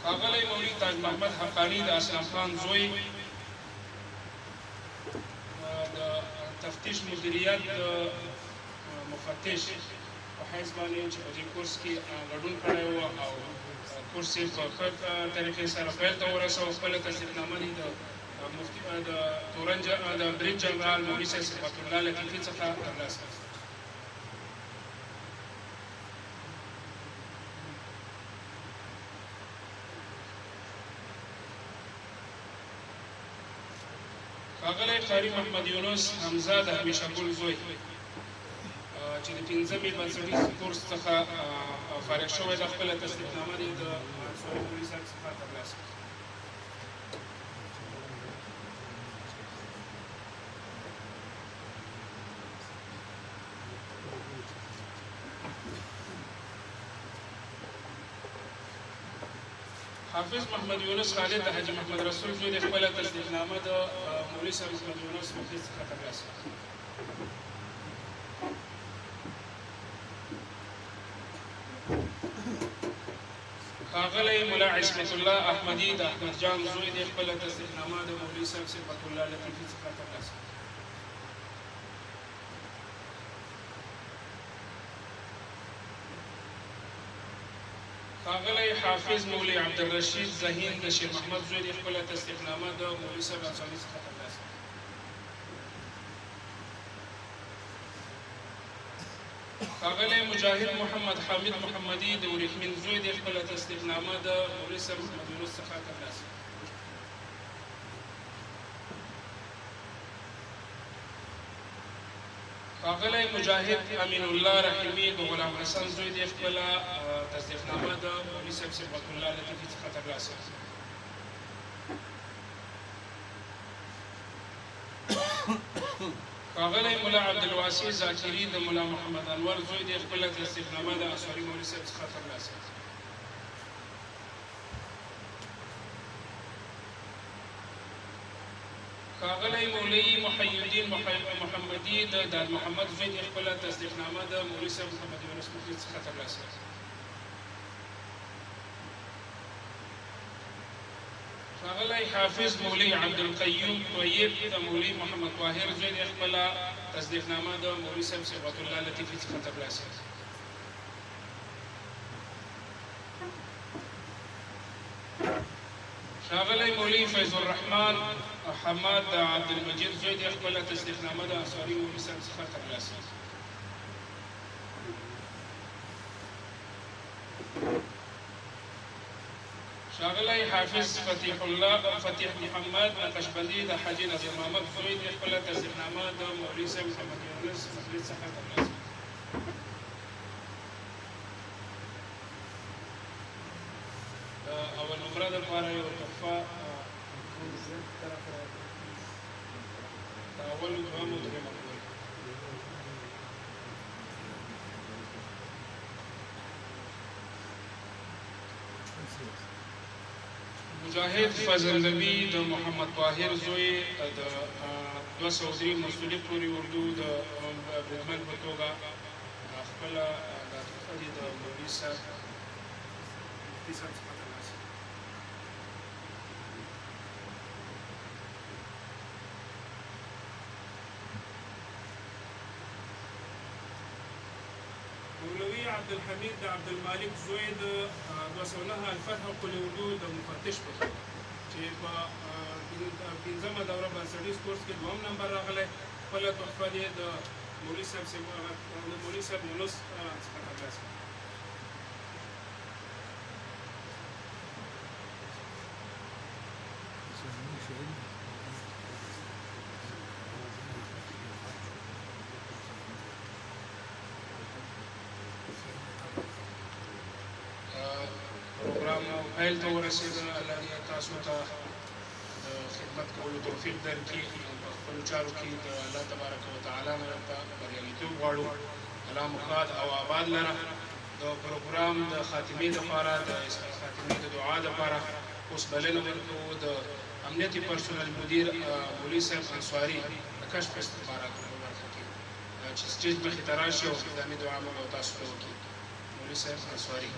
ښاغلی مولوي تاج محمد حقاني د اسلم خان زوی، د تفتیش مدیریت د مفتش په حیث باندې چې په دې کورس کې ګډون کړی و او کورس یې په ښه طریقې سره پیل ته ورساوه، خپله تصدیقنامه دې د مفتي د تورن د برید جنرال مولوي صاحب صفت الله لطیفي څخه ترلاسه کړه. ښاغلی قاري محمد یونس حمزه د همیشه ګل زوی چې د پنځمې بنسټیز کورس څخه فارغ شوی ده، خپله تصدیقنامه دې د انصاري مولوي صاحب څخه ترلاسه کړي. حافظ محمد یونس خالد د حاجي محمد رسول زوی د خپله تصدیقنامه د مولوي صاحب محمد یونس مخلص څخه ترلاسه کړه. ښاغلی ملا عصمت الله احمدي د احمد جان زوی د خپله تصدیقنامه د مولوي صاحب صفت الله لطیفي څخه ترلاسه کړه. ښاغلی حافظ مولوي عبدالرشید ذهین د شیر محمد زوی دی، خپله تصدیقنامه د مولوي صاحب انصاري څخه ترلاسه کړه. ښاغلی مجاهد محمد حامد محمدي د ورېښمین زوی دی، خپله تصدیقنامه د مولوي صاحب محمد یونس څخه ترلاسه کړه. ښاغلی مجاهد امین الله رحیمي د غلام حسن زوی دی، خپله تصدیقنامه د مولوي صاحب صبغت الله لطیفي څخه ترلاسه کړه. ښاغلی ملا عبدالواسع ذاکري د ملا محمد انور زوی دی، خپله تصدیقنامه د انصاري مولوي صاحب څخه ترلاسه کړه. ښاغلی مولوي محی الدین محمدي د داد محمد زوی دی، خپله تصدیقنامه د مولوي صاحب محمد یونس مخلص څخه ترلاسه کړه. ښاغلی حافظ مولوي عبدالقیوم طیب د مولوي محمد طاهر زوی دی، خپله تصدیقنامه د مولوي صاحب صبغت الله لطیفي څخه ترلاسه کړه. ښاغلی مولوي فیض الرحمن حماد د عبدالمجید زوی دی، خپله تصدیقنامه د انصاري مولوي صاحب څخه ترلاسه کړه. ښاغلی حافظ فتیح الله فتیح محمد نقشبندي د حاجي نظر محمد زوی دی، خپله تصدیقنامه د مولوي صاحب محمد یونس مخلص څخه ترلاسه کړه. د اول نمره دپاره یو تحفه د اول، دوهم او درېیمه پورې. مجاهد فضل نبي د محمد طاهر زوی د 203 مسؤلي پورې اردو د بریدمن په توګه خپله دا تحفه دې د مولوي صاحب مفتي صاحب څخه ترلاسه کړه. مولوي عبدالحمید د عبدالمالک زوی د 209 الفتح قول اردو د مفتش په توګه چې په پنځمه دوره بنسټیز کورس کې دوهم نمبر راغلی، خپله تحفه دې د مولوي صاحب د مولوي صاحب یونس څخه ترلاسه کړه. پروګرام پیل ته ورسېده. الله دې تاسو ته د خدمت کولو توفیق درکړي او په خپلو چارو کې د الله تبارک وتعالی نه درته بریالیتوب غواړو. الله مو ښاد او آباد لره. د پروګرام د خاتمې دپاره، د خاتمې د دعا دپاره اوس بلنه ورکوو د امنیتي پرسونل مدیر مولوي صاحب انصاري د کشف استخباراتو په برخه کې چې سټیج مخې ته راشي او ختامي دعا موږ او تاسو ته وکړي. مولوي صاحب انصاري.